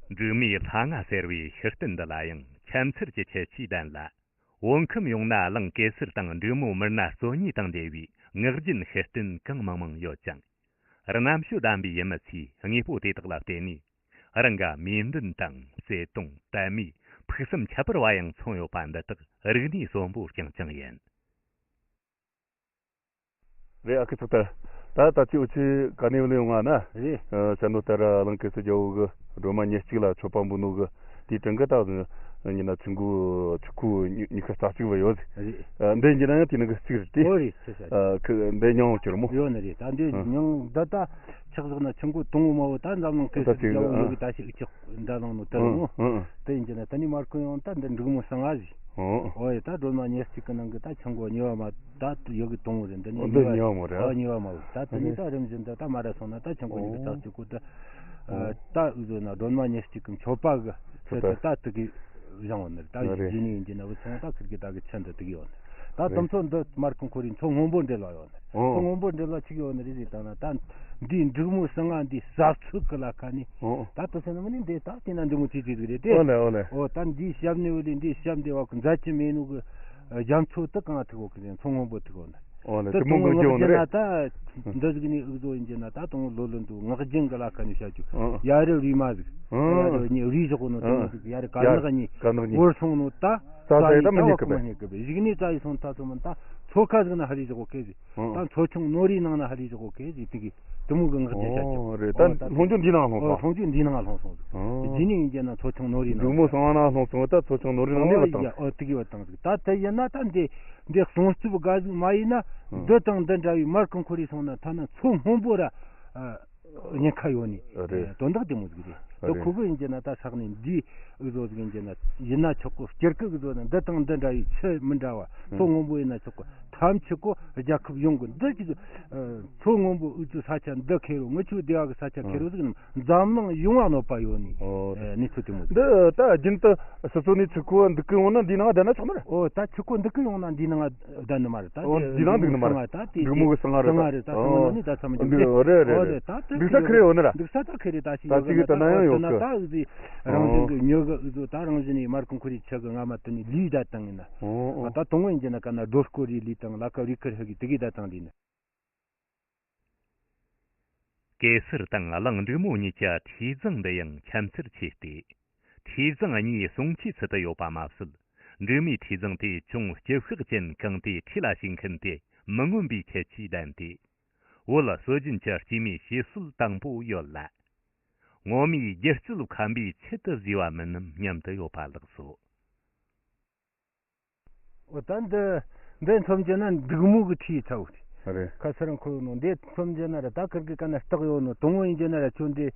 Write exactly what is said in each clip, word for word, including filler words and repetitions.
འབྲུག་མོའི་ལྷ་ང་ཟེར་བའི་ཤུལ་རྟེན་འདི་ལ་ཡང་འཆམ་ཚུལ་གྱི་ཁྱད་ཆོས་ལྡན་ལ། བོད་ཁམས་ཡོངས་ན་གླིང་གེ་སར་དང་འབྲུག་མོ་མི་སྣ་གཙོ་གཉིས་དང་འབྲེལ་བའི་ངག་རྒྱུན་ཤུལ་རྟེན་གང་མང་མང་ཡོད་ཅིང་། རྣམ་དཔྱོད་ལྡན་པའི་ཡུལ་མི་ཚོས་དངོས་པོ་དེ་དག་ལ་བརྟེན་ནས། རང་གི་མིག་མདུན་དང་བརྩེ་དུང་དད་མོས་ཕུགས་བསམ་ཁྱད་པར་བ་ཡང་མཚོན་ཡོད་པ་འདི་དག་རིག་གནས་གསོན་པོ་རྐྱང་རྐྱང་ཡིན། རེད། ཨ་ཁུ་ཚོགས་དར། ད་ད་ཅི་འུ་ཆོས་ག་ནས་བློ་ཡོང་ང་ན། རེད། ཨ། ཤར་ནུབ་ལྟར་གླིང་གེ་སར་རྒྱལ་པོ་གི་སྒྲོལ་མ་ཉེར་གཅིག་ལ་མཆོད་པ་འབུལ་ནོ་གི་དེའི་དྲུང་གི་ད་ཡིན་ན་ཆུ་འགོ་ཆུ་ཁོལ་ཉི་ཉི་ཤུ་རྩ་གཅིག་པ་ཡོད། རེད། ཨ། འདི་ཡིན་ན་ཡང་དེ་ནང་གི་གཅིག་རེད་དེ། ཨོ་རེད། ཤེས་ཤེས། ཨ། ཁི་འདི་མྱོང་གྱུར་མོ། ཡོད་ནི་རེད། ད་འདི་ཨ། མྱོང་འདི་ད་ཆག་བཞག་ན་ཆུ་འགོ་དང་པོ་མ་བོ་ད་འཛམ་གླིང་གེ་སར་རྒྱལ་པོ་ཡོད་གི་ད་ཞིག་ཨུ་ཅག་འདྲ་ལང་ནོ་དེ་རེད་མོ། ཨ། ཨ། དེ་ཡིན་གྱི་ན་ད་ནི་མར་ཁོ་ཡང་ད་འདི་འབྲུག་མོ་གསང་བ་ཟིག་ཨོ། ཨོ་ཡ། ད་སྒྲོལ་མ་ཉེར་གཅིག་གི་ནང་གི་ད་ཆུ་འགོ་གཉིས་པ་མ་ད་ཡོད་གི་དང་པོ་རེད། འདི་ནི་ཨོ། འདི་གཉིས་པ་མོ་རེད། ཨོ། གཉིས་པ་མ་རེད། ད་དེ་ནི་ད་རིམ་བཞིན་དུ་ད་མ་ར་སོང་ན་ད་ཆུ་འགོ་ཉི་ཤུ་རྩ་གཅིག་གོ་ད། ཨོ། ད་འུ་ཚོ་ན་སྒྲོལ་མ་ཉེར་གཅིག་གི་མཆོད་པ་གི་ཆེད་དུ་ད་དེ་གི་བཞེངས་ཡོད་ནི་རེད། ད་ཡོད་རེད། རྗེས་ནས་ཡིན་གྱི་ན་འུ་ཚོ་ད་ཁིར་གི་ད་གི་ཆེད་དུ་དེ་གི་ཡོད་ནི་རེད། ད་དེ་ཚོ་འདི་མར་ཁང་ཁོ་རའི་མཚོ་སྔོན་པོ་འདྲེ་ལ་ཡོད་ནི་རེད། ཨོ། མཚོ་སྔོན་པོ་འདྲེ་ལ་ཆིག་ཡོད་ནི་རེད་ཟེར་ད་ན་ད། འདིའི་འབྲུག་མོ་གསང་བ་འདིའི་ཟབ་ཚོད་ཀྱི་ལ་ཁ་ནས། ཨོ། ད་དེ་ཚོ་ནི་མི་ནི་འདི་ད་དེ་ན་འབྲུག་མོ་ཆེ་ཆེ་ཟིག་རེད་དེ། ཨོ་ལེ་ཨོ་ལེ། ཨོ། ད་འདིའི་ཞབས་ནས་འོ་ལེ་འདིའི་ཞབས་འདི་བ་ཀུ་མཛའ་ཅི་མེད་ནོ་གི་རྒྱ་མཚོ་དེ་གང་ཐུག་འོ་གི་རེད། མཚོ་སྔོན་པོ་ཐུག་འོ་ན། ཨོ་ལེ། དེ་དེ་མོ་དང་པོ་གི་ངག་རྒྱུན་ན་ད་འདི་ཟིག་ནི་འུ་ཚོ་ཡིན་གྱི་ན་ད་དང་པོ་ལོ་ལོན་དུ་ངག་རྒྱུན་གི་ལ་ཁ་ནས་བཤད་རྒྱུ། ཨོ། ཡ་རབས་རུས་མ་ཟིག་ཨོ། ཡ་རབས་ནི་རུས་བཞག་ནོ་དེ་མོ་ཟིག་ཡ་རབས་དཀར་ནག་གཉིས་དཀར་ནག་གཉིས་བོར་སོང་ནོ་ད། ད་ས་ཡི་ད་མི་རྙེད་གི་བས། མི་རྙེད་གི་བས། གཞུག་ནས་ད་ཡི་སོང་ད་ཚོ་མིན་ད་མཚོ་ཁ་ཟིག་ན་ཧ་རི་བཞག་གོ་ཁེ་ཟིག་ཨོ། ད་མཚོ་ཆུང་ནོ་རིའི་ནང་ན་ཧ་རི་བཞག་གོ་ཁེ་ཟིག་དེ་གི་དེ་མོ་གི་ངག་རྒྱུན་བཤད་ཀྱི། ཨོ་རེད། ད་ཨོ་ད་ལྷུང་རྒྱུད་འདི་ནང་ལྷུང་ཨོ་སོང་། ལྷུང་རྒྱུད་འདི་ནང་ལྷུང་སོང་ཟིག་ཨོ། རྗེས་ནས་ཡིན་གྱི་ན་མཚོ་ཆུང་ནོ་རིའི་ནང་འབྲུག་མོ་གསང་བ་ན་ལྷུང་སོང་། ད་མཚོ་ཆུང་ནོ་རིའི་ནང་ནས་བུད་བཏང་ཟིག་ཨོ་ཡ་ཨོ་དེ་གི་བུད་བཏང་ཟིག་ད་དེ་ཡིན་ན་ད་འདི་འདི་གསུང་རྩོམ་དགའ་ཟིག་མ་ཡིན་ན། ཨོ། འདི་དང་འདི་འདྲ་བའི་མར་ཁང་ཁོ་རི་སོང་ན་ཐ་ན་མཚོ་སྔོན་པོ་ར། ཨ། ཉེན་ཁ་ཡོད་ནི། རེད། དོན་དག་དེ་མོ་ཟིག་རེད། དེ་རེད། ཁོ་གི་ཡིན་གྱི་ན་ད་ས་གནས་འདིའི་འུ་ཚོ་ཟིག་ཡིན་གྱི་ན་ཡིན་ན་ཆོག་གོ་སྤྱིར་གི་འུ་ཚོ་ནི་འདི་དང་འདི་འདྲ་བའི་ཚད་མི་འདྲ་བ། ཨང་། མཚོ་སྔོན་པོ་ཡིན་ན་ཆོག་གོ་ཐམས་ཅད་གོ་རྒྱལ་ཁབ་ཡོངས་གི་འདི་ཅིག་ཨ། མཚོ་སྔོན་པོ་འུ་ཚོའི་ས་ཆ་འདི་ཁེར་རོ་ངི་ཆོའི་སྡེ་བ་གི་ས་ཆ་ཁེར་རོ་ཨང་། ཟིག་ནི་འཛམ་གླིང་ཡོངས་ལ་གནོད་པ་ཡོད་ནི། ཨོ། ཨ། གནས་ཚུལ་དེ་མོ་ཟིག་འདི་ད་རྒྱུན་དུ་སོ་སོ་ནས་ཆུ་ཁོལ་འདུག་གི་ཡོང་ན་འདིའི་ནང་བསྡད་ན་ཆོག་མ་རེད། ཨོ། ད་ཆུ་ཁོལ་འདུག་གི་ཡོང་ན་འདིའི་ནང་བསྡད་ནི་མ་རེད། ད་ཨོ། དེ་འདིའི་ནང་འདུག་ནི་མ་རེད། ད་དེ་འབྲུག་མོ་གི་གསང་བ་རེད། གསང་བ་རེད། ད་གསང་བ་ནི་ད་ཚང་མ་འདུག་རེད་རེད། ཨོ་རེད། ད་དེ་འདུག་ས་ཁེར་ཡོད་ནི་ར། འདུག་ས་ད་ཁེར་རེད། ད་ཞིག་ད་ཡོད་ཅིག་ན་ད་ད་ད་ཡོད་ད་ཡོད་ད་ཨུ་ཟི་རང་བཞིན་གི་ཨོ། ཉོ་གི་ཨུ་ཟོ་ད་རང་བཞིན་ནས་མར་ཁང་ཁོ་རི་ཆུ་གི་རྔ་མ་དེ་ནི་ལུས་ད་བཏང་ཡིན་ན། ཨོ་ཨོ། ད་དང་བོ་ཡིན་གྱི་ན་ག་ན་སྒྲོ་སྐོར་རི་ལུས་དང་ལ་ཁ་རི་ཁར་ཧ་གི་དེ་གི་ད་བཏང་ལུས་ན། གེ་སར་དང་གླིང་འབྲུག་མོ་གཉིས་ཀྱི་འཁྲིས་གཟིངས་འདི་ཡང་འཆམ་ཚུལ་ཆེ་སྟེ། འཁྲིས་གཟིངས་གཉིས་ཟུང་ཆོས་ཚུལ་དུ་ཡོད་པ་མ་ཟད། འབྲུག་མོའི་འཁྲིས་གཟིངས་དེ་ཅུང་སྐྱི་ཤག་ཅན་གང་དེའི་འཁྲིས་ལ་ཞུགས་མཁན་དེ་མི་མངོན་པའི་ཁྱད་ཆོས་ལྡན་ཏེ། བོད་སྲོལ་རྒྱུན་གྱི་སྐྱེས་མའི་བྱེད་སྲོལ་དང་པོ་ཡོད་ལ། ངོ་མའི་སྒྱུ་རྩལ་མཁན་པོའི་ཆེད་དུ་བཟོས་པ་མིན་ནམ་སྙམ་དུ་ཡོད་པ་ལགས་སོ། འོ་ད་འདི་འདི་མཚོན་གྱི་ན་འབྲུག་མོ་གི་འཁྲིས་ཚ་བོ་རེད། རེད། ཁ་སར་འཁོར་ནོ་འདི་མཚོན་གྱི་ན་ར་ད་ཁིར་གི་ཀ་ན་སྟག་ཡོད་ནོ་དང་བོ་ཡིན་གྱི་ན་ར་ཁྱོད་འདི་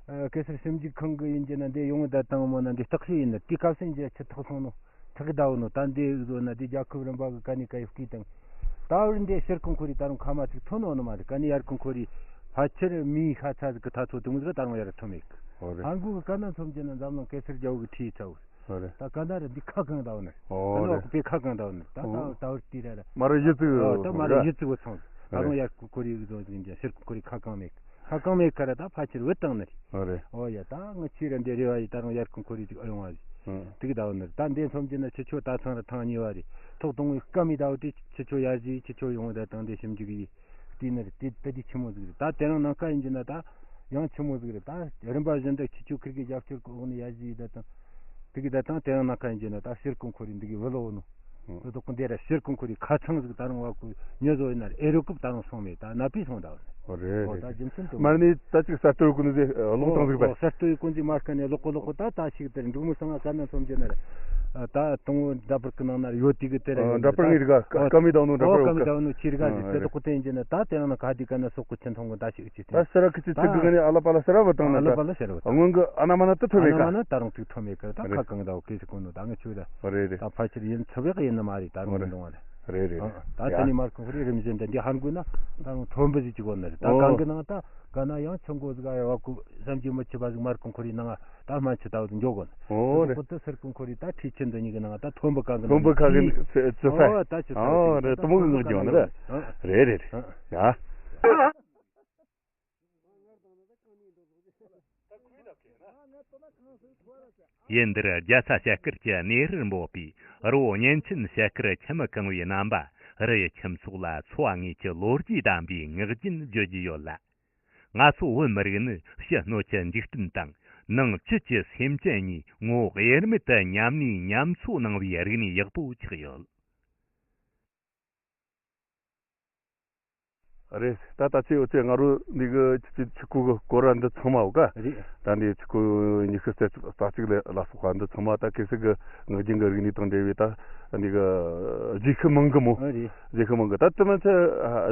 ཨ་གེ་སར་ཞིབ་འཇུག་ཁང་གི་ཡིན་གྱི་ན་འདི་ཡོང་ད་དང་མོ་ན་འདི་སྟག་ཤི་ཡིན་ན་དེ་སྐབས་སེམས་ཀྱི་ཆུ་ཐག་སོང་ནོ་ཐག་གི་ཟླ་བོ་ནོ་ད་འདི་བཟོ་ན་འདི་རྒྱལ་ཁབ་རིམ་པ་གི་ཀ་ནི་ཀ་ཡི་སྐུའི་དང་ད་བར་འདི་ཕྱིར་གོང་འཁོར་རི་ད་རུང་ཁ་མ་ཐུག་ཐོན་ནོ་ནི་མ་རེད། ཀ་ནི་ཡར་གོང་འཁོར་རི་ཕལ་ཆེར་མིའི་ཤ་ཚ་ཟིག་གི་ཐ་ཚོ་དུ་མོ་ཟིག་ད་རུང་ཡར་ཐོན་མེད་གི་ཨོ་རེད། ཧང་གུ་གི་ཀ་ན་མཚོན་གྱི་ན་འཛམ་གླིང་གེ་སར་རྒྱལ་པོ་གི་འཁྲིས་ཚ་བོ་རེད། ཨོ་རེད། ད་ག་ན་རེད་འདི་ཁ་གང་ད་བ་ནི། ཨོ་ཨ་ནི་རེད། ཨོ་ཁོ་པའི་ཁ་གང་ད་བ་ནི། ད་ད་ཨོ། ད་བར་དུས་རེད་རེད། མ་རེད་ཡི་ཙི་ཨོ་ད་མ་རེད་ཡི་ཙི་བོ་ཚང་། ད་རུང་ཡར་ཁོ་རི་གི་དོན་ཟིག་འཇམ་ཕྱིར་ཁོ་རི་ཁ་གང་མེད། ཁ་གང་མེད་ཁ་ར་ད་ཕལ་ཆེར་བུད་བཏང་ནི་རེད། ཨོ་རེད། ཨོ་ཡ་ད་ང་ཆི་ར་འདི་རེ་བ་ཡི་ད་རུང་ཡར་ཁོ་ཁོ་རི་ཅིག་ཨ་ཡོང་བ་རེད། ཨོ། དེ་གི་ད་བ་ནི་རེད། ད་འདི་མཚོན་གྱི་ན་ཁྱེད་ཆོ་ད་ཚང་ར་ཐང་གཉིས་པ་རེད། ཐོག་དང་བོའི་སྐམ་མི་ད་བ་དེ་ཁྱེད་ཆོ་ཡར་གྱི་ཁྱེད་ཆོ་ཡོང་བ་ད་དང་འདི་ཞིབ་འཇུག་ཡི། དེ་ནི་དེ་ད་དེ་ཆི་མོ་ཟིག་རེད། ད་དེ་རིང་ནངས་ཀ་ཡིན་གྱི་ན་ད་ཡང་ཆི་མོ་ཟིག་རེད། ད་རིམ་པ་བཞིན་དུ་ཁྱེད་ཆོ་ཁིར་གི་རྒྱབ་སྐྱོར་གི་འོག་ནས་ཡར་གཞི་ཡི་ད་དང་། དེ་གི་ད་དང་དེ་རིང་ནངས་ཀ་ཡིན་གྱི་ན་ད་ཕྱིར་གོང་འཁོར་རི་འདི་གི་བུ་ལོ་ནོ། ཨོ། དེ་དོག་གི་འདི་ར་ཕྱིར་གོང་འཁོར་རི་ཁ་ཚང་ཟིག་ད་རུང་བ་ཀུ་ཉོ་བཟོ་ཡིན་ན་ཨེ་རོ་ཀུབ་ད་རུང་སོང་མེད། ད་ན་པི་སོང་ད། ཨོ་རེད་ཨོ་རེད། ད་རྒྱུ་མཚན་དེ་མ་ནི་ད་ཅིག་གསར་གཏོད་ཀུན་ཟེ་ལོག་བཏང་ཟིག་པ། ཨོ་གསར་གཏོད་ཀུན་ཟེ་མ་ཁ་ནས་ལོག་གོ་ལོག་གོ་ད་ད་ཞིག་དེར་འབྲུག་མོ་སང་ང་ས་ན་སོང་གྱི་ན་ར། ད་དང་བོ་འདྲ་པར་གི་ནང་ན་ར་ཡོད་དེ་གི་དེ་ར་ཡོད་ད་ར་པར་ངི་རི་ག་ཨོ་སྐམ་མི་དང་ནོ་འདྲ་ཨོ་པར་སྐམ་མི་དང་ནོ་ཁྱི་རི་ག་ཟིག་དེ་དོག་གོ་དེ་ཡིན་གྱི་ན་ད་དེ་རང་ན་ག་དི་ག་ན་སོག་གོ་ཆེན་ཐོང་གོ་ད་ཞིག་ཅི་ད་ས་ར་ཁི་ཅི་ད་ཅི་གི་ག་ནི་ཨ་ལ་པ་ལ་ས་ར་བ་དང་ཨ་ན་ལ་པ་ལ་ས་ར་བ་དང་སྔོན་གི་ཨ་ན་མ་ན་ཏི་ཐོ་མེད་ཨ་ན་མ་ན་ད་རུང་ཏི་ཐོ་མེད་གི་ད་ཁ་གང་ད་བ་ཀི་སི་གོ་ནོ་ད་ང་ཆུ་ད་རེད་རེད། ད་ཕ་ཆེར་ཡིན་ཚུ་བེག་ཡིན་ན་མ་རེད། ད་རུང་ཡིན་དང་བ་རེད། རེད་རེད། ད་ཡ། ད་ནི་མར་ཁོང་རེ་རིམ་བཞིན་དུ་འདི་ཧར་དགོས་ན་ད་རུང་ཐོན་པ་ཟིག་ཅིག་གོ་ནི་རེད། ད་ཨོ། གང་གི་ནང་ད་ག་ན་ཡང་ཆུ་འགོ་ཟིག་ཨ་ཡ་བ་ཀུ་བསམ་གྱིས་མི་ཁྱབ་པ་ཟིག་མར་ཁོང་ཁོ་རེ་ནང་ད་སྨན་ཆུ་ད་བ་ཟིག་འཇོག་གོ་ནི། ཨོ་རེད། ཁོ་ད་སེར་ཁོང་ཁོ་རེ་ད་ཁྲིད་ཆེན་འདི་གཉིས་ཀྱི་ནང་ད་ཐོན་པ་གང་གི་ཐོན་པ་ནང་ག་གི་ཁྲིད་ཆུ་ས་ཨོ་ད་ཆུ་ས་ཨོ་རེད། དུ་མོ་གི་ངག་རྒྱུན་ནི་རེད། རེད་རེད་རེད། ཡ། ཡུལ་འདིར་རྒྱལ་ཚ་ཞལ་དཀར་གྱི་གནས་རིར་འབོད་པའི་རི་བོ་གཉན་ཆེན་ཞལ་དཀར་ཁྱིམ་གང་བའི་རྣམ་པ། རི་ཡི་ཁྱིམ་ཚོགས་ལ་འཚོ་བ་དངོས་ཀྱི་ལོ་རྒྱུས་ལྡན་པའི་ངག་རྒྱུན་བརྗོད་ཀྱི་ཡོད་ལ། ང་ཚོ་བོད་མི་རིགས་ནི་ཕྱི་སྣོད་ཀྱི་འཇིག་རྟེན་དང་ནང་བཅུད་ཀྱི་སེམས་ཅན་གཉིས་ངོ་བོ་དབྱེར་མེད་དུ་མཉམ་གནས་མཉམ་འཚོ་གནང་བའི་རིག་གནས་ཡག་པོ་ཆགས་ཡོད། རེད། ད་ད་ཅི་ཡོད་ཅེ་ང་རོ་འདི་གི་ཆི་ཆི་ཆི་ཁུ་གི་སྐོར་ར་འདི་ཚང་མ་ཡོད་ཀ། རེད། ད་འདི་ཆི་ཁུ་ཉི་ཤུ་རྩ་གཅིག་ལ་ལ་སོགས་པ་འདི་ཚང་མ་ད་གེ་སར་གི་ངག་རྒྱུན་གི་རིག་གནས་དང་འབྲེལ་བའི་ད་འདི་གི་རྗེས་ཤུལ་མང་གི་མོ། ཨ་རེད། རྗེས་ཤུལ་མང་གི་ད་དེ་མ་ཚད་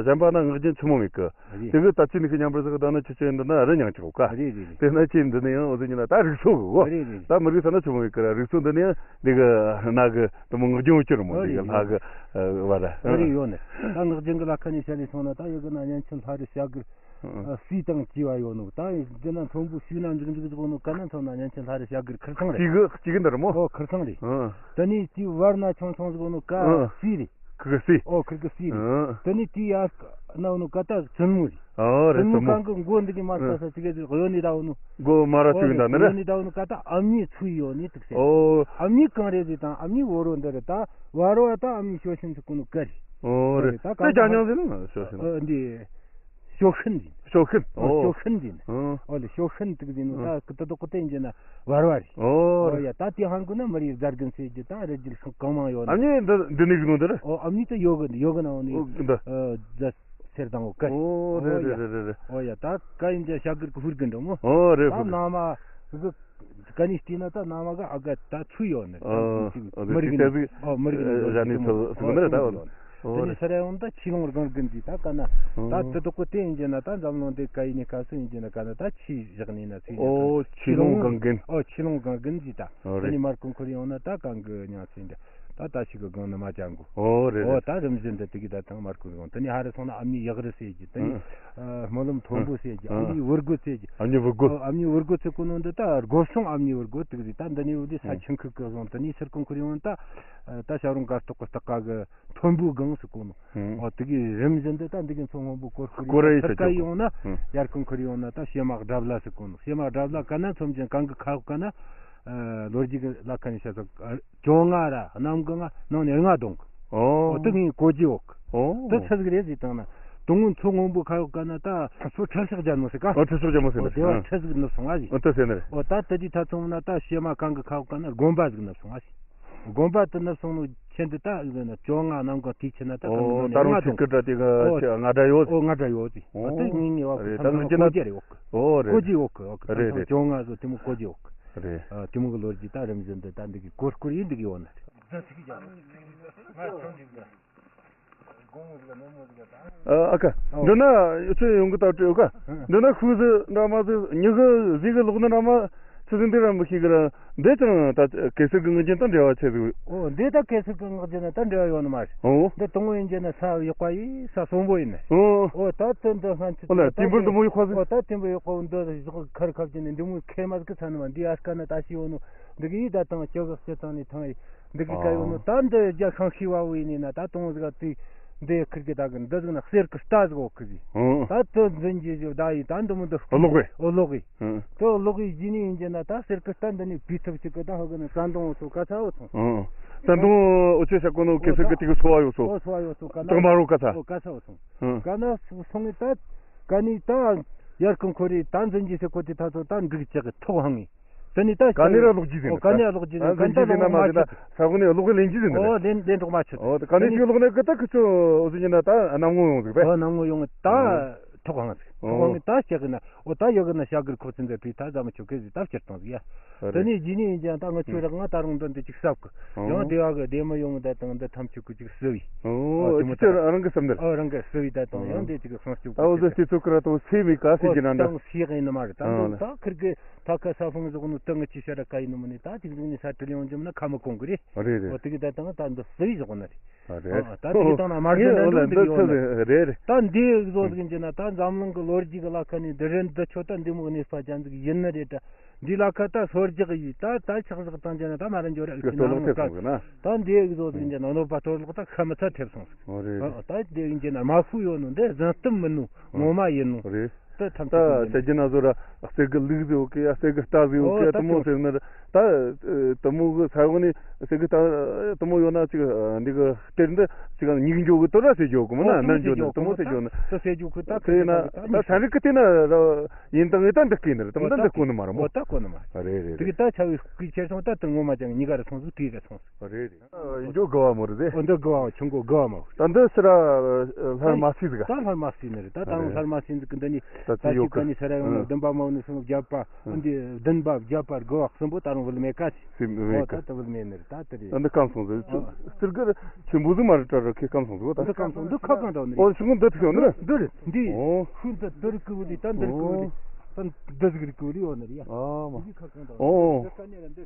གཞན་པ་ན་ངག་རྒྱུན་ཆི་མོ་མེད་གི། རེད། དེ་གི་ད་ཅི་ནི་གི་མཉམ་པར་ཟིག་ད་ན་ཆི་ཆི་འདི་ན་རི་མྱང་ཆོག་ཀ། རེད་རེད་རེད། དེ་ན་ཅི་འདི་ནི་ཡང་འོ་ཟི་ཉི་ན་ད་རིག་ཚོ་གི་གོ། རེད་རེད། ད་མི་རིགས་ས་ན་ཆི་མོ་མེད་གི་ར་རིག་ཚོ་འདི་ནི་ཡང་འདི་གི་ན་གི་དེ་མོ་ངག་རྒྱུན་འུ་ཅི་རུ་མོ། འདི་གི་ལྷ་གི་བ་ར། ཨ་རེ་ཡོད་ནི། ད་ངག་རྒྱུན་གི་ལ་ཁ་ནས་བཤད་ནས་སོང་ན་ད་ཡི་གི་ན་གཉན་ཆེན་ལྷ་རི་བྱ་གུར་སུས་དང་བཅས་པ་ཡོད་ནོ། ད་འདི་ན་མཐོན་པོ་ཤུལ་ན་འཇིག་འཇིག་ཟིག་ནོ་ཀ་ན་མཚོན་ན་གཉན་ཆེན་ལྷ་རི་བྱ་གུར་ཁིར་ཚང་རེད། གཅིག་གི་གཅིག་གི་འདི་རུ་མོ། ཨོ་ཁིར་ཚང་རེད། ཨ། དེ་ནས་དེའི་བར་ན་ཆུང་ཆུང་ཟིག་ནོ་ཀ་ཨ་སུས་རེད། ཁི་གི་སུས། ཨོ་ཁིར་གི་སུས་རེད། ཨ། དེ་ནས་དེའི་ཡར་ན་ནོ་ཀ་ད་བཙུན་མོ་རེད། ཨོ་རེད། བཙུན་མོ་བཙུན་མོ་གང་གི་མགོ་འདི་གི་མ་ཨ་ལྟ་ས་ཅི་གི་ཟིག་གཡོ་ནི་ད་ནོ། མགོ་མ་ར་ཨོ་བཙུགས་རེད། ཡིན་ད་ནི་གཡོ་རེད། ནི་ད་ནོ་ཀ་ད་ཨ་མྱེས་ཚུགས་ཡོད་ནི་ཏིག་སེ། ཨོ། ཨ་མྱེས་གང་རེད་ཟིག་དང་ཨ་མྱེས་བོ་རོ་འདི་རེད་ད། བ་རོ་བ་ད་ཨ་མྱེས་ཞོ་ཤིན་ཟིག་གོ་ནོ་ཀ་རེད། ཨོ་རེད། ད་ད་ཀ་ད་ཅ་ཉང་ཟེར་ན་ཞོ་ཤིན། ཨོ་འདི། ཞོ་ཤིན་ཟིན། ཞོ་ཤིན། ཨོ་ཨོ། ཞོ་ཤིན་ཟིན། ཨོ། ཨོ་ལེ་ཞོ་ཤིན་ཏིག་ཟིན་ནོ་ད་ཀི་ཏི་ཏོ་ཀི་ཏི་ཡིན་གྱི་ན་བར་བར། ཨོ་ཨོ་རེད། ཡ་ད་དེ་ཧང་གོ་ན་མི་རིགས་རྫ་རྒན་ཟེར་གྱི་ད་རི་རྒྱུད་གང་མང་ཡོད་ན། ཨ་མྱེས་འདི་འདི་ནས་གི་ནོ་འདི་རེད། ཨོ་ཨ་མྱེས་ད་ཡོ་གི་ཡོ་གི་ན་འོ་ནི། ཨོ་འདི། ཨོ་རྫ་སེར་དང་འོ་ཀ། ཨོ་རེད་ཨོ་ཡ། རེད་རེད་རེད། ཨོ་ཡ་ད་ཀ་ཡིན་གྱི་ཤ་གིར་གི་ཧུར་གི་འགྲོ་མོ། ཨོ་རེད། ད་ཧུར་གི། ན་མ་གི། ཀ་ནི་སྟེ་ན་ད་ན་མ་ག་ཨ་ག་ད་ཚུ་ཡོད་ནི། ཨ་ཨ་མི་རིགས་ནི། ཨ་མི་རིགས་ནི་ཟ་ནི་ཚུ་ཚུ་ནི་རེད་ད། ཨོ་དེ་ནི་ས་ར་ཡོང་ད་ཆི་ལོང་རྒང་གི་འདི་ད་ཀ་ན་ད་དུ་དུ་ཀོ་དེ་ཡིན་གྱི་ན་ད་འཛམ་གླིང་འདི་ཀ་ཡིན་ནི་ཀ་སུ་ཡིན་གྱི་ན་ཀ་ན་ད་ཆི་བཞག་ནི་ན་ཚུ་ཡིན། ཨོ་ཆི་ལོང་རྒང་གི། ཨོ་ཆི་ལོང་རྒང་གི་འདི་ད། ཨོ་དེ་ནི་རེད། མར་ཀུན་ཁུར་ཡོང་ན་ད་གང་གི་ཉང་ཚུ་འདི་ད་ད་ཆི་གི་གང་ན་མ་ཅང་གོ། ཨོ་རེད་ཨོ་རེད། ད་རིམ་བཞིན་དུ་དེ་གི་ད་ཐང་མར་ཀུན་གང་དེ་ནི་ཧ་རི་སོང་ན་ཨ་མྱེས་ཡག་རི་ཟེར་གྱི་དེ་ནི། ཨ། སྨོན་ལམ་མཐོན་པོ་ཟེར་གྱི། ཨ། ཨ་མྱེས་བུ་རྒོད་ཟེར་གྱི། ཨ་མྱེས་བུ་རྒོད། ཨ་མྱེས་བུ་རྒོད་ཟེར་གོ་ནོ་འདི་ད་སྒོ་སྲུང་ཨ་མྱེས་བུ་རྒོད་དེ་ཟིག་ད་འདི་ནས་འོ་དེ་ས་ཨ་ཆུང་ཁུག་གི་བཟུང་དེ་ནས་སེར་ཀུང་ཁུར་ཡོང་ད། ད་ཤ་རུང་དཀར་ཐོག་གི་སྟག་ཀ་གི་མཐོན་པོའི་སྒང་ཟེར་གོ་ནོ། ཨ། ཨོ་དེ་གི་རིམ་བཞིན་དུ་ད་འདི་གི་མཚོ་སྔོན་པོ་སྐོར་སྐོར་སྐོར་ར་ཡི་ཡོང་ད་ས་ཐར་ཀ་ཆོག་ཡོང་ན། ཨ། ཡར་ཀུང་ཁུར་ཡོང་ན་ད་བྱེ་མ་སྒྲ་བླ་ཟེར་གོ་ནོ། བྱེ་མ་སྒྲ་བླ་ཀ་ན་མཚོ་མཇིང་གང་གི་ཁ་འོག་ཀ་ན། ལོ་རྒྱུས་ཀྱི་ལ་ཁ་ནས་བཤད་ས། བཅོ་ལྔ་ར་གནམ་གང་ང་ནང་ནས་ལྔ་གདོང་གི། ཨོ། ཨོ་དེ་ངའི་གོ་རྒྱུ་འོག་གི། ཨོ། དེ་ཆི་ཟིག་རེད་ཟེར་བཏང་ན། དུང་ངུ་མཚོ་སྔོན་པོ་ཁ་འོག་ག་ན་ད་སོ་ཁྲི་ཤག་རྒྱ་ནོ་ཟེར་ག། ཨོ་ཁྲི་ཤག་རྒྱ་མོ་ཟེར་ཨོ་ནི། དེ་བ་ཨ། ཁྲི་ཟིག་ནུབ་སོང་ང་ཟིག། ཨོ་དེ་ཟེར་ནི་རེད། ཨོ་ད་དེ་དུས་ཐ་ཚོང་ན་ད་བྱེ་མ་གང་གི་ཁ་འོག་ག་ན་དགོན་པ་ཟིག་ནུབ་སོང་ང་ཟིག། དགོན་པ་དེ་ནུབ་སོང་ནོ་ཆེན་དུ་ད་ཡོད་ན་བཅོ་ལྔ་གནམ་གང་དེའི་ཆེ་ན་ད་གང་ཨོ་ནི་ད་རུང་ལྔ་ཆི་དོང་སྐུ་དྲ་དེ་ག་ཨོ་ཆི་ལྔ་དྲ་ཡོད་ཟིག། ཨོ་ལྔ་དྲ་ཡོད་ཟིག། ཨོ་ཨོ་དེ་ངའི་ངའི་བ་རེད། ད་ངི་ཅི་ན་གོ་རྒྱུ་རེད་འོག་གི། ཨོ་རེད། གོ་རྒྱུ་འོག་གི་འོག་གི། རེད་ད་རེད། བཅོ་ལྔ་བཟོ་དེ་མོ་གོ་རྒྱུ་འོག་གི། རེད། ཨ། དེ་མོ་གི་ལོ་རྒྱུས་ད་རིམ་བཞིན་དུ་ད་འདི་གི་གོར་གོར་ཡིན་འདི་གི་ཡོད་ན། ཨ་ཨ་ཁ། ཨོ། འདི་ན་ཚོད་ཡོང་གི་ད་སྤྲོད་ཀ། ཨ། འདི་ན་ཁུ་ཟི་འདྲ་མ་ཟི་ཉི་ཤུ་ཟི་གི་ལོག་ནི་འདྲ་མ་ཚི་ཟི་འདི་ར་མི་ཤེས་གི་ར། འདི་ཅང་ད་གེ་སར་གི་ངག་རྒྱུན་དང་འབྲེལ་བ་ཆེ་ཟིག། ཨོ་འདི་ད་གེ་སར་གི་ངག་རྒྱུན་ན་ད་འབྲེལ་བ་ཡོད་ནི་མ་རེད། ཨོ། འདི་དང་པོ་ཡིན་གྱི་ན་ས་ཡག་པ་ཡིན་ས་གསོན་པོ་ཡིན་ནི། ཨོ། ཨོ་ད་དེ་འདི་སྔ་ཚིག་ཨོ་ལ་དེ་འབུར་འདི་མོ་ཡག་པ་ཟིག། ཨོ་ད་དེ་འབུར་ཡག་པ་འདི་ཞོག་ཁར་ཁབ་ཀྱི་ནི་འདི་མོ་ཁེ་མ་ཟིག་གི་ཚ་ནི་མ་འདི་ཨ་སྐ་ན་ད་ཤི་ཡོད་ནོ། འདི་གི་ཡི་ད་དང་ཅོ་ག་སྤྱི་ཚང་ནས་ཐང་ཡི་འདི་གི་ཀ་ཡོད་ནོ། ཨ། ད་འདི་རྒྱ་ཤང་ཤི་བ་བོ་ཡིན་ནི་ན་ད་དུང་ཟིག་ག་དུས་འདི་ཁིར་གི་ད་གི་འདི་ཟིག་ན་གསེར་གི་རྟ་ཟིག་འོག་གི་ཟིག། ཨ། ད་དུ་འཛིན་གྱི་ཟིག་ད་ཡི་ད་འདི་མོ་འདི་ཨོ་ལོག་གི། ཨོ་ལོག་གི། ཨ། དུ་ལོག་གི་ཡི་ནི་ཡིན་གྱི་ན་ད་གསེར་གི་རྟ་འདི་ནི་བུས་ཐུབ་ཅིག་གི་ད་ཧོ་གི་ན་ཀན་དུང་འོ་ཚོ་ཀ་ཚ་འོ་ཚོ། ཨ། ཀན་དུང་འོ་ཚོ་ཤ་ཀོ་ནོ་ཀེ་སར་གི་ཏི་གི་ཚོ་བ་ཡོ་ཚོ། ཨོ་ཚོ་བ་ཡོ་ཚོ་ཀ་ན། ཏག་མ་རོ་ཀ་ཚ། ཨོ་ཀ་ཚ་འོ་ཚོ། ཨ། ཀ་ན་སོང་ངི་ད་ཀ་ནི་ད་ཡར་ཀུན་ཁོ་རི་ད་འཛིན་གྱི་ཟིག་གོ་ཏི་ད་ཚོ་ད་འགུག་ཅིག་གི་ཐོག་ཧང་ངི། དེ་ནི་ད་ག་ནས་ར་ལོག་རྒྱུ་ཟིན། ཨོ་ག་ནས་ལོག་རྒྱུ་ཟིན། ཨ་ག་ནས་ལོག་མ་ཆུ། ས་གོ་ནས་ལོག་ལེན་རྒྱུ་ཟིན། ཨོ་ལེན་ལེན་འགྲོ་མ་ཆུ། ཨོ་ག་ནས་ཅིག་ལོག་ནས་གི་ད་ཁི་ཚོ་འོ་ཟིན་ན་ད་གནམ་ངོ་ཡོང་ཟིག་པས། ཨོ་གནམ་ངོ་ཡོང་ད་ཨོ་ཐོག་ཧང་ཟིག། ཨོ་ཐོག་ཧང་ད་ཤག་གི་ན་ཨོ་ད་ཡོ་གི་ན་ཤག་གི་ཁོ་ཚིན་ཟེར་དུས་ད་ཟ་མ་ཆུ་གི་ཟིག་ད་ཕྱིར་བཏང་ཟིག་ཡ། དེ་ནས་རྗེས་ནས་ཡིན་ཀྱང་ད་ང་ཆོས་རག་ང་ད་རུང་འདོན་དེ་ཅིག་ཟབ་གི། ཨོ་ཡང་དེ་བ་གི་བདེ་མ་ཡོང་ད་དང་འདི་ཐམས་ཅད་ཀུ་ཅིག་སུ་བི། ཨོ་ཨོ་དེ་མོ་ཅི་ད་རང་གི་སེམས་ནི། ཨོ་རང་གི་སུ་བི་ད་དང་ཡང་འདི་ཅིག་སང་སྐྱུག་ཨོ་ཟེར་དེ་ཚོ་ཀི་ར་དང་སེ་མི་ག་སེ་ཨོ་ཀྱི་ན་འདྲ། དང་སེ་གི་ཡིན་ནི་མ་རེད་ད་འདི་ད་ཁིར་གི། ད་ཁ་ས་ཕུང་བཟོ་ནོ་ཏང་གི་ཅི་ཤ་ར་ཀ་ཡིན་ནོ་མ་ནི་ད་ཅིག་ཟིག་ནི་ས་ཏི་ལི་ཡོང་རྒྱུ་མ་ན་ཁ་མི་གོང་གི་རེད། རེད་རེད། འོ་དེ་གི་ད་དང་ད་འདི་སུ་ཡི་བཟོ་ནི་རེད། རེད། ད་དེ་གི་དང་ན་མ་རྒྱུ་འདི་འདི་འདི་ཡོད་ནི་རེད། རེད། ད་འདི་བཟོ་ཟིག་ཡིན་གྱི་ན་ད་འཛམ་གླིང་གི་ལོ་རྒྱུས་གི་ལ་ཁ་ནས་འདི་རེད་འདི་ཆོ་ད་འདི་མོ་གནས་པ་ཅན་ཟིག་ཡིན་ནི་རེད་ད། འདི་ལ་ཁ་ད་སོར་རྒྱག་ཡི་ད་ད་ཆག་ཟག་བཏང་གྱི་ན་ད་མ་ར་འཇོ་ར་ལུག་ན་ངོ་ད་འདི་བཟོ་ཟིག་ཡིན་གྱི་ན་ནོར་བ་སྟོར་ལོག་ད་ཁ་མི་ཚ་ཐེབས་སོང་ཟིག། རེད། ད་འདི་ཡིན་གྱི་ན་མ་ཤུ་ཡོད་ནོ་འདི་བཟང་གཏམ་མིན་ནོ་ངོ་མ་ཡིན་ནོ། རེད། ད་ཐམས་ཅད་ད་ཀྱི་བྱ་རྒྱུ་ན་བཟོ་ར་གསེར་གི་ལུག་ཟིག་ཡོད་གི་ཡ། གསེར་གི་རྟ་ཟིག་ཡོད་ཨོ་གི་ཡ། ད་དེ་མོ་ད་ཟེར་ན་ར། ད་དེ་མོ་གི་ས་འོག་ནས་གསེར་གི་རྟ་དེ་མོ་ཡོད་ན་ཅིག་འདི་གི་གཏེར་འདི་ཅིག་ཉིག་འགྱོ་གི་དོ་ར་ཟེར་རྒྱུ་གི་མིན་ན། ཨོ་ནན་འགྱོ་ནི་དེ་མོ་ཟེར་རྒྱུ་ནི། ད་ཟེར་རྒྱུ་གི་ད་དེ་ན་ད་ཚན་རིག་གི་དེ་ན་ར་ཡིན་དང་ངེས་ད་འདི་གི་ནི་ར་དེ་མོ་ད་འདི་གོ་ནི་མ་ར་མོ། ད་གོ་ནི་མ་རེད། རེད་རེད། དེ་གི་ད་ཆ་བའི་སྐུའི་ཁྱེར་སོང་། ད་དེ་ངོ་མ་ཅང་གཉིས་ཀ་ར་སོང་ཟིག་དེ་ར་སོང་ཟིག་རེད་རེད། ཡིན་འགྱོ་དགའ་བ་མོ་རེད་དེ། འོ་འདི་དགའ་བ་ཆུང་གོ་དགའ་བ་མོ། ད་འདི་སི་ར་ལྷར་མ་སི་ཟིག་ད་ལྷར་མ་སི་ནི་རེད། ད་ད་རུང་ལྷར་མ་སི་ཟིག་གི་འདི་ནི་ད་ད་ཅི་ཡོད་གི་ནི་ས་ར་ཡོང་ན་ཨ་བདུན་པ་མོ་ནི་སོང་བརྒྱད་པ། ཨ་འདི་བདུན་པ་བརྒྱད་པ་དགུ་བ་གསུམ་པོ་ད་རུང་བུད་མེད་ཀ་ཅི། སི་མེད་ཨོ་ཀ་ད་ད་བུད་མེད་ནི་རེད། ད་དེ་རེད། ད་འདི་སྐམ་སོང་ཟིག་ཨ་ཨ་སིར་གི་ཆེན་པོ་ཟིག་མ་རེད། ད་ར་ཁེ་སྐམ་སོང་ཟིག་ད་འདི་སྐམ་སོང་། འདི་ཁ་གང་འདྲ་བ་ནི་ཨོ་རེད། ཤུགས་འདི་ཐུག་ཡོང་ནི་རེད། འདི་རེད། འདི་ཨོ་ཤུགས་འདི་འདི་རིགས་ཀི་བུ་ལི་ད་འདི་རིགས་ཀི་བུ་ལི་ཨོ་ད་འདི་ཟིག་རིགས་ཀི་བུ་ལི་ཨོ་ནི་རེད་ཡ། ཨ་མ་འདི་ཁ་གང་འདྲ་བ་ཨོ་ནི་རེད། འདི་ཀ་ནི་ར་འདི་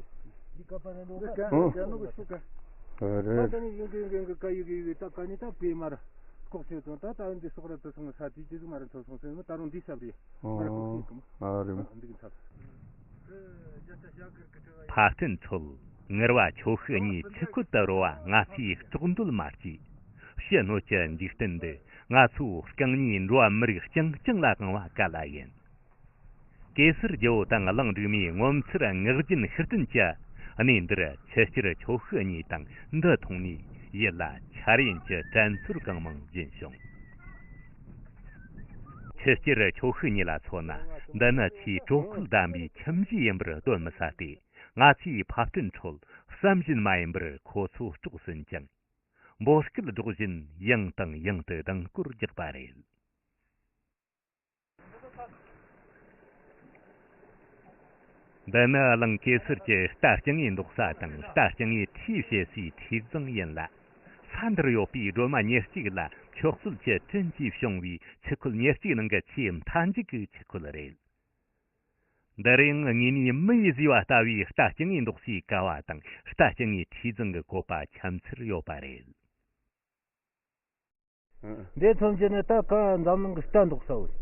འདི་ཀ་པ་ར་ལོ་ཀ་ཨོ་ཀ་ནོ་གི་ཤུགས་ཀ་ཨ་རེད། ད་ནི་ཡོང་གི་ཡོང་གི་ཡོང་གི་ཀ་ཡོད་གི་ཡོད་གི་ད་ཀ་ནི་ད་པེ་མ་ར་ལྐོག་ཆོད་དང་། ད་ད་འདི་སོག་ར་ད་སོང་ས་དེ་ཅི་ཟིག་མ་ར་འཐོར་སོང་ཟེར་ནོ། ད་རུང་འདི་ཤ་བདེ་མ་ར་ལྐོག་ཆོད་གི་མོ། ཨ་རེད། འདི་གི་ཚབ། ཕ་སྐྲུན་ཚོད་ངུར་བ་ཆོ་ཤི་གཉིས་ཆུ་ཁོལ་དུ་རོ་བ། ང་ཚོས་ལྕོགས་འདོད་མ་སྐྱེས། ཕྱི་སྣོད་ཀྱི་འཇིག་རྟེན་འདི་ང་ཚོའི་རྐང་གཉིས་འགྲོ་བ་མི་རིགས་རྐྱང་རྐྱང་ལ་གང་བ་ག་ལ་ཡིན། གེ་སར་རྒྱལ་པོ་དང་གླིང་འབྲུག་མའི་ངོ་མཚར་ངག་རྒྱུན་ཤུལ་བསྟན་གྱི་གནས་འདིར་ཆུ་སྐྱར་ཆོ་ཤི་གཉིས་དང་འདི་མཐོང་ནས་ཡིད་ལ་འཆར་ཡན་གྱི་དྲན་ཚོར་གང་མང་སྦྱིན་བྱུང་། ཆུ་སྐྱར་ཆོ་ཤི་གཉིས་ལ་མཚོན་ན། འདི་ནི་ཆེས་དྲོ་ཁོལ་ལྡན་པའི་ཁྱིམ་གཞིས་ཡིན་པར་གདོན་མི་ཟ་སྟེ། ང་ཚོའི་ཕ་སྐྲུན་ཁྲོད་བསམ་བཞིན་མ་ཡིན་པར་ཁོ་ཚོ་སྲོག་ཟིན་ཅིང་། འབོད་སྐུལ་སྒྲོག་བཞིན་ཡང་དང་ཡང་དུ་ལྡིང་སྐོར་རྒྱག་པ་རེད། འདི་ནི་གླིང་གེ་སར་གྱི་རྟ་རྐྱང་ངེ་འདོགས་ས་དང་། རྟ་རྐྱང་ངེ་ཁྲུས་བྱེད་སའི་ཁྲུས་རྫིང་ཡིན་ལ། ས་འདིར་ཡོད་པའི་སྒྲོལ་མ་ཉེར་གཅིག་ལ་མཆོག་སྩོལ་གྱི་དྲིན་གྱིས་བྱུང་བའི་ཆུ་ཁོལ་ཉེར་གཅིག་ནང་གི་ཆེས་མཐའ་མཇུག་གི་ཆུ་ཁོལ་རེད། འདི་རུ་ཡང་དངོས་གནས་མི་ཡིས་བཟོས་པ་ལྟ་བུའི་རྟ་རྐྱང་ངེ་འདོགས་སའི་ཀ་བ་དང་། རྟ་རྐྱང་ངེ་ཁྲུས་རྫིང་གི་བཀོད་པ་ཆེས་མཐོན་པོར་ཡོད་པ་རེད། འདི་མཚོན་རྒྱུ་ནི་ད་ག་འཛམ་གླིང་གི་རྟ་འདོགས་ས་བོ་རེད།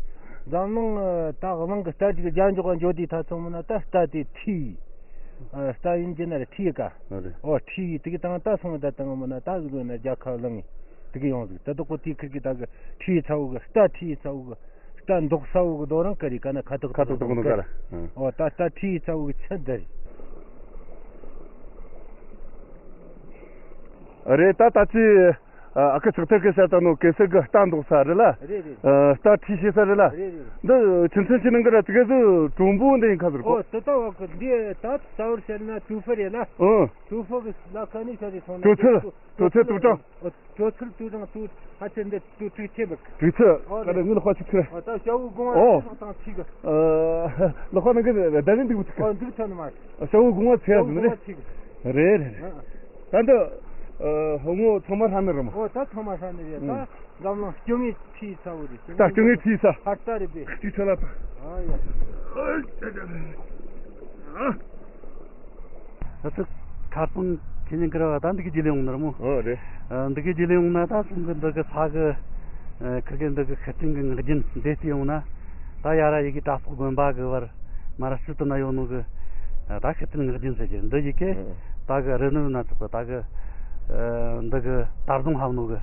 འཛམ་གླིང་ད་གླིང་གི་རྟ་ཅིག་རྒྱ་འཇོག་ག་འཇོག་དུས་ད་མཚོན་མིན་ན་ད་རྟ་དེ་ཁྲུས། རྟ་ཡིན་གྱི་ན་ར་ཁྲུས་ཀ་ཨོ་རེད། ཨོ་ཁྲུས་དེ་གི་དང་ད་སོང་ད་དང་མིན་ན་ད་གཟིགས་ན་རྒྱལ་ཁ་བླངས་ངེ་དེ་གི་ཡོང་ཟིག་ད་དོག་པོ་དེ་ཁིར་གི་ད་གི་ཁྲུས་ཚ་བོ་གི་རྟ་ཁྲུས་ཚ་བོ་གི་རྟ་འདོགས་ས་བོ་གི་རྡོ་རིང་ག་རེ་ག་ན་ཁ་དོག་ཁ་དོག་དོག་ནོ་ག་ར། ཨོ་ད་རྟ་ཁྲུས་ཚ་བོ་གི་ཆ་འདི་རེད། རེད། ད་ད་ཅི་ཨ་ཁུ་ཚགས་ཐེར་གི་བཤད་ད་ནོ་གེ་སར་གི་རྟ་འདོགས་ས་རེད་ལ། རེད་རེད། ཨ་རྟ་ཁྲུས་བྱེད་ས་རེད་ལ། རེད་རེད། འདི་ཆུ་མཚོན་ཆུ་ནང་གི་ར་ཙི་གེ་ཟིག་གྲུང་པོ་འདི་ཡིན་ཁ་ཟེར་གོ་ཨོ་དེ་ལྟ་བ་གི་འདི་ད་རྩ་བར་བཤད་ན་ཀྲུའུ་ཧྥུ་རེད་ལ། ཨོ། ཀྲུའུ་ཧྥུ་གི་ལ་ཁ་ནས་བཤད་དེ་སོང་ན་ཀྲུའུ་ཚུལ། ཀྲུའུ་ཚུལ་ཏུའུ་ཀྲང་། ཨོ་ཀྲུའུ་ཚུལ་ཏུའུ་ཀྲང་ཏུའུ་ཧ་ཆེ་འདི་ཏུའུ་ཀྲིག་ཆེ་བ། ཀྲིག་ཚུལ། ཨོ་ད་རེད། ངའི་ལག་པ་ཆུ་ཚུལ། ཨོ་ད་ཞྭ་བོ་སྒོང་བ་ཨོ། ཆུ་ཚགས་དང་ཆིག་གི་ཨ་ལག་པ་ནང་གི་བརྡ་རིང་འདུག་ཨོ་འདུག་ཐོན་མ། ཞྭ་བོ་སྒོང་བ་ཆེ་ཨོ་ཟེར་ནི་སྒོང་རེད། བ་ཆིག་གི་རེད་རེད་རེད། ཨ། ད་འདི་ཨ་ཧོ་ངོ་ཚང་མ་ཧྲ་ནི་རེད་མོ། ཨོ་ད་ཚང་མ་ཧྲ་ནི་རེད། ད་འཛམ་གླིང་སྐྱོ་ངེ་ཁྲུས་ཚ་བོ་རེད། ད་སྐྱོ་ངེ་ཁྲུས་ཚ། ཧར་རྟ་རེད་པས། ཁྲུས་ཚ་ལ་ད། ཨ་ཡ། ཨ། ཨ་ཙི། ཁ་སང་ཁྱེད་ཉིན་ཀི་ར་བ་ད་འདི་གི་རྗེས་ལེ་ཡོང་ནི་རེད་མོ། ཨོ་རེད། ཨ་འདི་གི་རྗེས་ལེ་ཡོང་ན་ད་སོང་གི་འདི་གི་ས་གི་ཨ་ཁིར་གི་འདི་གི་ཤི་སྤྲིན་གི་ངག་རྒྱུན་འདི་བལྟས་ཡོང་ན། ད་ཡ་ར་ཡི་གེ་གྲྭ་ཚོགས་དགོན་པ་གི་བར་མ་ར་སྤྱི་དུ་ན་ཡོད་ནོ་གི་ཨ་ད་ཤི་སྤྲིན་ངག་རྒྱུན་ཟེར་གི་འདི་ཡི་གེ་ཨ་ད་གི་རི་ནུ་ན་ཚོགས་གི་ད་གི་ཨ་འདི་གི་དར་རྫོང་ཧབ་ནོ་གི་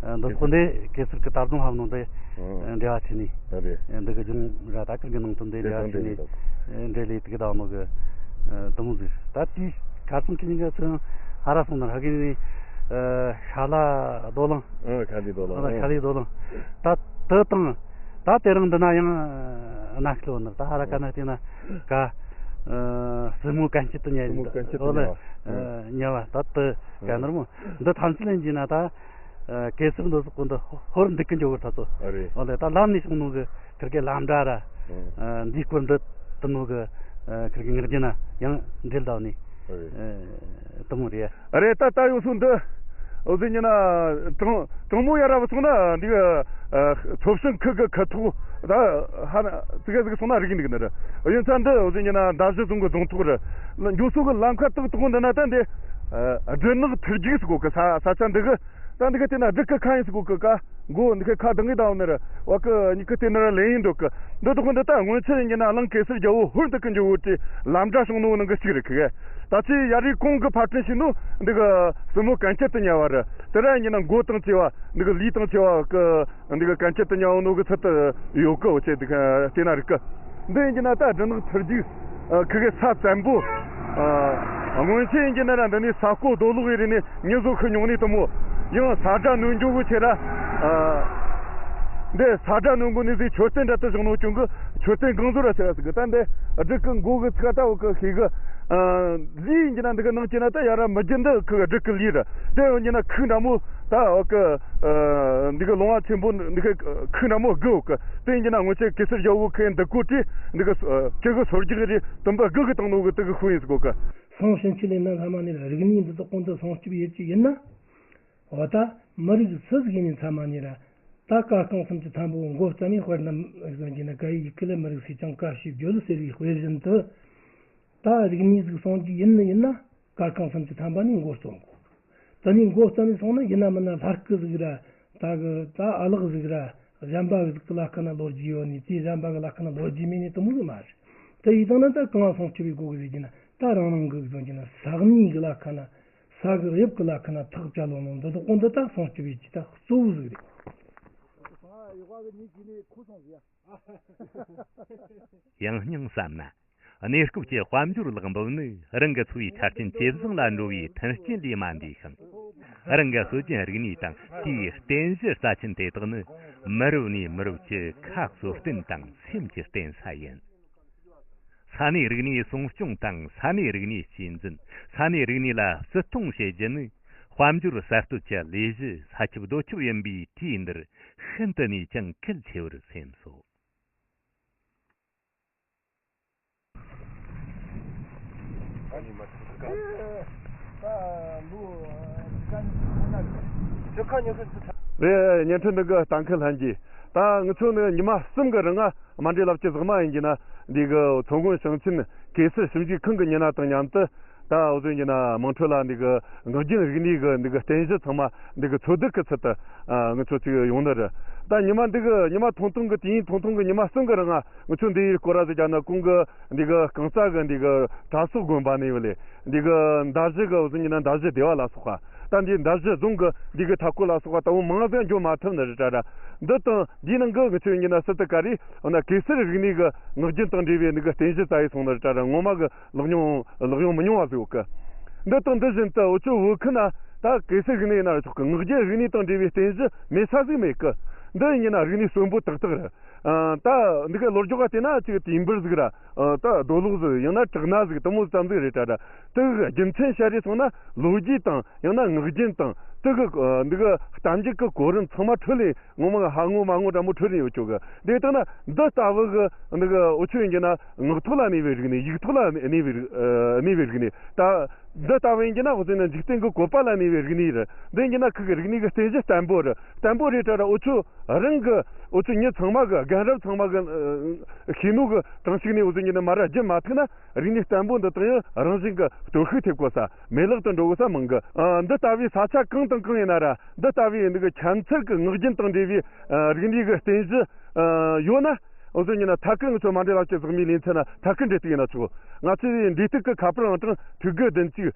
ཨ་འདི་ཚོགས་འདི་གེ་སར་གི་དར་རྫོང་ཧབ་ནོ་འདི་ཨ་འབྲེལ་བ་ཆེ་ནི། ཨ་རེད། འདི་གི་ལྗོངས་ར་ད་ཁིར་གི་ནང་དོན་འདི་འབྲེལ་བ་ཆེ་ནི། འབྲེལ་ལས་དེ་གི་ད་ནོ་གི་དུ་མོ་ཟིག་ད་དེའི་ཁ་སང་ཁྱེད་གཉིས་ཀ་ཚོ་ཡང་ཧ་ར་སོང་ན་ཧ་གི་ནི་ཤ་ལ་རྡོ་གླང་། ཨ་ཤ་ལའི་རྡོ་གླང་། ཨ་ཤ་ལའི་རྡོ་གླང་། ད་དེ་དང་ད་དེ་རིང་འདི་ན་ཡང་གནའ་ཤུལ་བ་ནི་ད་ཧ་ར་ཀ་ན་བལྟས་ན་ཀ་སྲིན་མོ་གན་རྐྱལ་དུ་ཉལ་སྲིན་མོ་གན་རྐྱལ་དུ་ཉལ་བ། ཉལ་བ་ད་དེ་ག་ནར་མོ་འདི་ཐམས་ཅད་ལ་འཇིགས་ན་ད། ཨ་གེ་སར་འདི་ཚོ་ཀུན་ཏུ་ཧོར་འདུག་གི་འཇོག་གི་ཐ་ཚོ། ཨ་རེད། འོ་ལེ་ད་ལམ་ནས་སོང་ནོ་གི་ཁིར་གི་ལམ་འདྲ་ར། ཨ་འདིའི་སྐོར་འདི་དུ་ནོ་གི་ཨ་ཁིར་གི་ངག་རྒྱུན་ན་ཡང་འབྲེལ་ལྡན་ནི། ཨ་རེད། ཨ་དུ་མོ་རེད། ཨ་རེད། ད་ད་ཡོད་སོང་འདི་འོ་ཟིན་ཉི་ན་གྲང་གྲང་མོ་ཡ་ར་བ་སོང་ན་འདི་གི་ཚོ་བྱང་ཁུལ་གི་ཁ་ཐུག་ད་ཧ་ན་ཙི་གེ་ཙི་གེ་སོང་ན་རིག་གི་འདུག་གི་ནི་རེད། ཡིན་ཙང་འདི་འོ་ཟིན་ཉི་ན་མདའ་བཞི་རྫོང་གི་རྫོང་ཐོག་རེད། འགྱོ་སོ་གི་ལམ་ཁ་ཏག་ཏག་འདི་ན་ད་འདི་སྦྲུལ་ནག་ཐུར་རྒྱུག་ཟེར་གོ་གི་ས་ས་ཆ་འདི་གི་ད་འདི་ག་དེ་ན་སྦྲུལ་གི་ཁ་ཡིན་ཟེར་གོ་གི་ཀ་མགོ་འདི་ག་ཁ་གདང་གི་དང་ནི་ར་བ་གི་གཉིས་ཀ་དེ་ནི་ར་ལེན་ཡིན་འགྲོ་གི། འདི་དག་འདི་ད་སྔོན་ཆད་ཡིན་ན་གླིང་གེ་སར་རྒྱལ་པོ་ཧོར་འདི་གི་འཇུ་བོ་དེ་ལམ་འདྲ་བྱུང་ནོ་ནང་གི་གཅིག་རེད་གི། ད་ཆའི་ཡ་རི་གོང་གི་ཕར་འཕྲིན་ཞིག་ནོ་འདི་གི་སྲིན་མོ་གན་རྐྱལ་དུ་ཉལ་བ་རེད། དེ་ར་ཡིན་ན་མགོ་དང་བཅས་པ་འདི་གི་ལུས་དང་བཅས་པ་གི་འདི་གི་གན་རྐྱལ་དུ་ཉལ་བ་ནོ་གི་ཚུལ་དུ་ཡོད་གི། འོ་ཅེ་འདི་གི་དེ་ན་རིག་གི། འདི་ཡིན་གྱི་ན་ད་སྦྲུལ་ནག་ཐུར་རྒྱུག་ཁུ་གི་ས་བཙན་པོ། སྔོན་ཆད་ཡིན་གྱི་ན་ར་འདི་ནི་ས་རྐོ་རྡོ་སློག་ཡི་རེད་ནི་མྱི་བཟོ་ཤི་མྱོང་ནི་དུ་མོ། ཡང་ས་དགྲ་ནོན་འགྱོ་གི་ཆེ་ར། འདི་ས་དགྲ་ནོན་གོ་ནི་ཟིག་མཆོད་རྟེན་འདྲ་དུ་བཞག་ནོ་ཅུང་གི་མཆོད་རྟེན་གང་བཟོ་ར་ཟེར་ར་ཟིག་གི། ད་འདི་སྦྲུལ་གི་མགོ་གི་ཚིག་ད་འོ་གི་ཤེས་གི། ལུས་ཡིན་གྱི་ན་འདི་གི་ནང་གྱི་ན་ད་ཡ་ར་མི་རྒྱུ་འདི་ཁུ་གི་སྦྲུལ་གི་ལུས་ར། དེ་ཡོང་གྱི་ན་ཁུག་འདྲ་མོ་ད་འོ་གི་འདི་གི་ལོང་བ་ཆེན་པོ་འདི་གི་ཁུག་འདྲ་མོ་དགུ་འོ་གི། དེ་ཡིན་གྱི་ན་སྔོན་ཆད་གེ་སར་རྒྱལ་པོ་ཁུ་འདི་གོ་དྲི་འདི་གི་སྐྱེ་གི་སོར་རྒྱག་རེ་དུམ་པ་དགུ་གི་བཏང་ནོ་གི་དེ་གི་ཤུ་ཡིན་ཟིག་གོ་གི། སང་ཕྱིན་ཆད་ལས་ན་ལྷ་མ་ནི་ར་རིག་གནས་འདི་དག་གོང་དུ་སྲུང་སྐྱོབ་ཡེད་ཀྱི་ཡིན་ན། འོ་ད་མི་རིགས་སུ་ཟིག་ཡིན་ནི་ཚ་མ་ནི་ར། ད་ཀ་རྐང་སུམ་ཅུ་ཐམ་པོ་མགོ་བརྩམས་ནས་དཔེར་ན་གསུང་གྱི་ན་ག་ཡི་ཡི་གེ་ལ་མི་རིགས་སུས་ཀྱང་བཀའ་ཞིག་བརྗོད་ཟེར་བའི་དཔེ་བཞིན་དུ། ད་རིག་གནས་ཟིག་སྲུང་རྒྱུ་ཡིན་ནི་ཡིན་ན་ཀ་རྐང་སུམ་ཅུ་ཐམ་པ་ནས་མགོ་བརྩམ་དགོས། དེ་ནས་མགོ་བརྩམས་ནས་སོང་ན་ཡིན་ན་མིན་ན་ལྷ་སྐུ་ཟིག་ར་ད་གི་ད་ཨ་ལགས་ཟིག་ར་གཞན་པ་གི་ཟིག་གི་ལ་ཁ་ན་ལོ་རྒྱུས་ཡོད་ནི་དེ་གཞན་པ་གི་ལ་ཁ་ན་ལོ་རྒྱུས་མེད་ནི་དུ་མོ་གི་མ་རེད། དེ་ཡིན་ཙང་ན་ད་གང་སྲུང་སྐྱོབ་པའི་སྒོ་གི་ཟིག་གི་ན་ད་རང་རང་གི་གསུང་གྱི་ན་ས་གནས་གི་ལ་ཁ་ན་ས་གི་དབྱིབས་གི་ལ་ཁ་ན་ཐག་བཅད་ལོ་ནོ་འདི་དག་གོང་དུ་ད་སྲུང་སྐྱོབ་པའི་ཅི་ད་གཙོ་བོ་ཟིག་རེད། ཡང་སྙིང་བསམ་ན། གནས་སྐབས་ཀྱི་དཔལ་འབྱོར་ལེགས་འབུལ་ནི་རང་གི་འཚོ་བའི་ཆ་རྐྱེན་ཇེ་བཟང་ལ་འགྲོ་བའི་མཐུན་རྐྱེན་ལས་མ་འདས་ཤིང་། རང་གི་སྲོལ་རྒྱུན་རིག་གནས་དང་དེའི་རྟེན་གཞི་རྩ་ཆེན་དེ་དག་ནི་མི་རབས་ནས་མི་རབས་ཀྱི་ཁ་གསོ་རྟེན་དང་སེམས་ཀྱི་རྟེན་ས་ཡིན། ས་གནས་རིག་གནས་སྲུང་སྐྱོང་དང་ས་གནས་རིག་གནས་གཅེས་འཛིན། ས་གནས་རིག་གནས་ལ་བརྩི་མཐོང་བྱེད་རྒྱུ་ནི་དཔལ་འབྱོར་གསར་གཏོད་ཀྱི་ལས་གཞི་ས་ཁྱབ་རྡོ་ཁྱབ་ཡིན་པས། དུས་འདིར་ཤིན་ཏུ་ནས་ཀྱང་གལ་ཆེ་བར་སེམས་སོ། རེད། བརྙན་འཕྲིན་འདི་གི་ལྟ་མཁན་ལྷན་རྒྱས། ད་ང་ཚོ་ནི་ཉི་མ་གསུམ་གི་རིང་ང་། མ་འདྲེ་ལབ་ཀྱི་ཟག་མ་ཡིན་གྱི་ན་འདི་གི་མཚོ་སྔོན་ཞིང་ཆེན་གེ་སར་ཞིབ་འཇུག་ཁང་གི་མི་སྣ་དང་མཉམ་དུ། ད་འུ་ཚོ་ཡིན་གྱི་ན་དམངས་ཁྲོད་ལ་འདི་གི་ངག་རྒྱུན་རིག་གནས་གི་འདི་གི་རྟེན་གཞི་ཚང་མ་འདི་གི་འཚོལ་སྡུད་ཀྱི་ཚུལ་དུ་ང་ཚོ་ཅིག་ཡོང་ནི་རེད། ད་ཉི་མ་འདི་གི་ཉི་མ་ཐུང་ཐུང་གི་དུས་ཡུན་ཐུང་ཐུང་གི་ཉི་མ་གསུམ་གི་རིང་ང་ང་ཚོ་འདི་ཡི་སྐོར་ར་ཟིག་རྒྱབ་ན། གོང་གི་འདི་གི་རྐང་ཚ་གི་འདི་གི་གྲྭ་ཚོགས་དགོན་པ་ནས་བ་ལས། འདི་གི་མདའ་བཞི་གི་འུ་ཚོ་ཡིན་གྱི་ན་མདའ་བཞི་སྡེ་བ་ལ་སོགས་པ། ད་འདི་མདའ་བཞི་རྫོང་གི་འདི་གི་མཐའ་སྐོར་ལ་སོགས་པ་ལྟ་བུ་མང་ཟིག་འགྱོ་མ་ཐུབ་ནི་རེད་དྲ་ར། འདི་དང་འདིའི་ནང་གི་ང་ཚོ་ཡིན་གྱི་ན་སི་ཏུ་ཀ་རི་འོ་ན་གེ་སར་རིག་གནས་གི་ངག་རྒྱུན་དང་འབྲེལ་བའི་འདི་གི་རྟེན་གཞི་བཙལ་ཡི་སོང་ནི་རེད་དྲ་ར། ངོ་མ་གི་ལག་ཉུང་ལག་ཡོང་མི་ཉུང་བ་ཟིག་ཡོད་གི། འདི་དང་འདི་བཞིན་དུ་འུ་ཚོ་བོད་ཁུལ་ན་ད་གེ་སར་རིག་གནས་ཡིན་ན་ར་ཆོག་གི། ངག་རྒྱུན་རིག་གནས་དང་འབྲེལ་བའི་རྟེན་གཞི་མེད་ས་ཟིག་མེད་གི། འདི་ཡིན་གྱི་ན་རིག་གནས་གསོན་པོ་ཏག་ཏག་རེད། ཨ། ད་འདི་ག་ལོ་རྒྱུས་ག་བལྟས་ན་ཅིག་དུས་འབུར་ཟིག་ར། ཨ། ད་རྡོ་སློག་ཟིག་ཡང་ན་བྲག་སྣ་ཟིག་དུ་མོ་ཙམ་ཟིག་རེད་དྲ་ར། དེ་གི་རྒྱུ་མཚན་བཤད་རེས་སོང་ན་ལོ་རྒྱུས་དང་ཡང་ན་ངག་རྒྱུན་དང་དེ་གི་ཨ་འདི་གི་གཏམ་རྒྱུད་གི་གོ་རིམ་ཚང་མ་འཕྲོད་ལས་ངོ་མ་གི་ཧ་ངོ་མ་ངོ་འདྲ་མོ་འཕྲོད་ལས་ཡོད་ཆོག་གི། དེ་ལྟ་ན་འདི་ལྟ་བུ་གི་འདི་གི་འུ་ཆོ་ཡིན་གྱི་ན་ངག་ཐོག་ལ་གནས་པའི་རིག་གནས། ཡིག་ཐོག་ལ་གནས་པའི་རིག་ཨ་གནས་པའི་རིག་གནས། ད་འདི་ལྟ་བུ་ཡིན་གྱི་ན་འུ་ཚོ་ནི་འཇིག་རྟེན་གྱི་བཀོད་པ་ལ་གནས་པའི་རིག་གནས་རེད། འདི་ཡིན་གྱི་ན་ཁུ་གི་རིག་གནས་ཀྱི་རྟེན་གཞི་བརྟན་པོ་རེད། བརྟན་པོ་རེད་དྲ་ར། འུ་ཚོ་རང་གི་འུ་ཚོ་མྱི་ཚང་མ་གི་རྒན་རབས་ཚང་མ་གི་ཨ་ཤེས་ནོ་གི་གྲངས་ཤིག་ནས་འུ་ཚོ་ཡིན་གྱི་ན་མ་ར་བརྒྱུད་མ་ཐུབ་ན་རིག་གནས་བརྟན་པོ་འདི་དག་ཡང་རང་བཞིན་གི་གཏོར་བཤིག་ཐེབས་དགོས་ས། མེད་བརླག་ཏུ་འགྲོ་དགོས་ས་མང་གི། ཨ། འདི་ལྟ་བུའི་ས་ཆ་གང་དང་གང་ཡིན་ན་ར། འདི་ལྟ་བུའི་འདི་གི་ཁྱད་མཚར་གི་ངག་རྒྱུན་དང་འབྲེལ་བའི་ཨ་རིག་གནས་གི་རྟེན་གཞི་ཨ་ཡོད་ན། འུ་ཚོ་ཡིན་ན་ཐད་ཀར་ང་ཚོ་མ་འདྲེ་ལག་ཁྱེར་ཟག་མའི་ལེ་ཚན་ན་ཐད་ཀར་འབྲེལ་གཏུག་ཡིན་ན་ཆོག། ང་ཚོའི་འབྲེལ་གཏུག་གི་ཁ་པར་ཨང་གྲངས་དྲུག་དགུ་བདུན་གཅིག